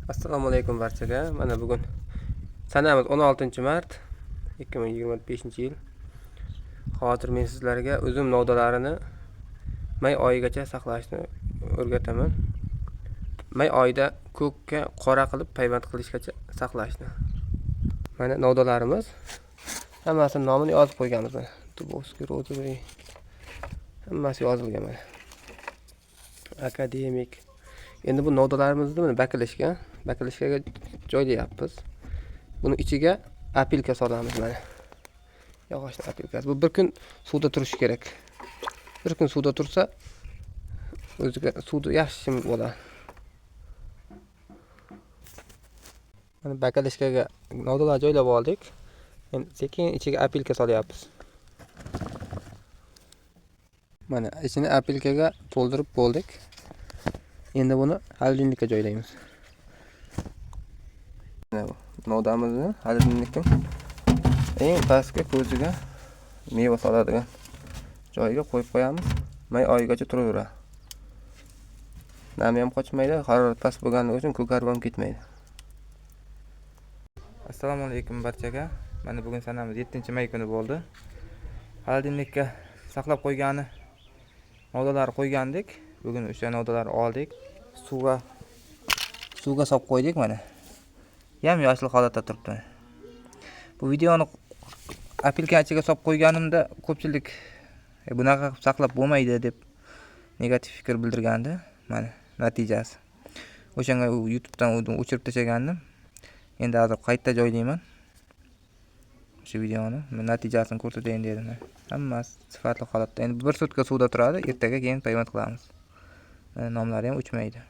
Assalomu alaykum barchaga. Mana bugun sanamiz 16 mart 2025-yil. Hozir men sizlarga uzum novdalarini may oyigacha saqlashni o'rgataman. May oyida ko'kka qora qilib payvand qilishgacha saqlashni. Mana novdalarimiz hammasini nomini yozib qo'yganmiz mana. Dubovskiy, розовый, hammasi yozilgan mana. Akademik. Endi bu novdalarimizni mana bakilishkaga joylayapmiz. Buni ichiga опилка solamiz mana. Yog'ochni опилка si. Bu bir kun suvda turishi kerak. Bir kun suvda tursa o'ziga suvda yaxshi shimib bo'ladi. Mana bakilishkaga novdalar joylab oldik. Endi sekin ichiga опилка solyapmiz. Mana ichini опилка ga to'ldirib bo'ldik. Endi buni холодильник ka joylaymiz. Mana bu novdamizni холодильник ning eng pastki ko'ziga meva soladigan joyiga qo'yib qo'yamiz. May oyigacha turaveradi. Nami ham qochmaydi, harorat past bo'lganligi uchun ko'karib ham ketmaydi. Assalomu alaykum barchaga. Mana bugun sanamiz 7 may kuni bo'ldi. Холодильник ka saqlab qo'ygani novdalar qo'ygandik. Bugun o'sha novdalarni oldik. Suvga solib qo'ydik mana. Yam yoshil holatda turibdi. Bu videoni опилка ichiga solib qo'yganimda ko'pchilik bunaqa qilib saqlab bo'lmaydi deb negativ fikr bildirgandi. Mana natijasi. O'shanga u YouTube'dan o'chirib tashlagandim. Endi hozir qayta joylayman. Shu videoni natijasini ko'rsatayin dedim. Hammasi sifatli holatda. Endi bir sutka suvda turadi, ertaga keyin payvand qilamiz. Nomlari ham o'chmaydi.